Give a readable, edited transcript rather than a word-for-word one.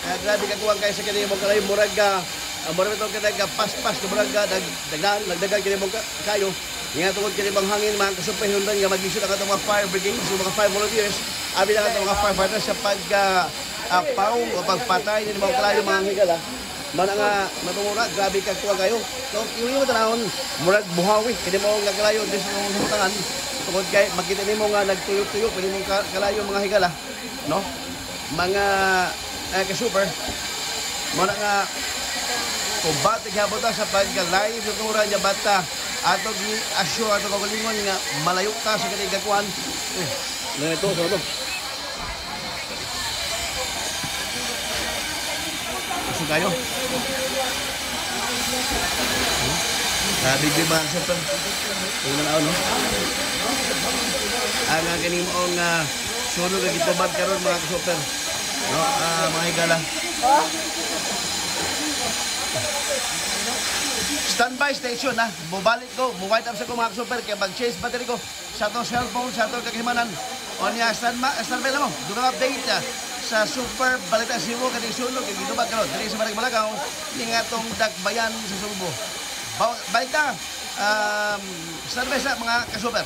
Grabe kakuwang kay sa kini mong kalayo, murag murag ito kanag paspas, murag dagdagan nagdagan kini mong kayo. Nga tungod kini bang hangin, mga ka-super, hinungdan nga mag-isod ang atong mga fire brigades o mga fire volunteers, abi na atong mga firefighters sa pag apaw o pagpatay ni mga kalayo, mga higala. Mana nga matungura, grabe ka kuha kayo. So, yung imo tanawon, murag buhawi kini mo nga kalayo dis sa butangan. Tungod kay makita nimo nga nagtuyok-tuyok kini mong kalayo, mga higala, no? Mga ka-super. Mana nga kumbate gyapon ta sa pagka-live sa tungura niya bata. Ato gi-assure ato kaugalingon nga malayo ta sa kini gakuan. Eh, ito sa to. Gusto kayo? Grabe gyud, mga super. Tingnan na, no? Ang kining maong sunog nga gitubad karon, mga super. No, mga higala. Standby station na. Mubalik ko, mu-white up sa ko, mga super, kay mag-change battery ko sa atong cellphone, sa atong kakimanan. O niya, standby na mo. Doon ang update sa Super Balita Cebu kaning sunog kay gitubad karon diri sa Barangay Balakaw ning atong dakbayan sa Sugbo. Balik ta. Standby sa mga ka-super.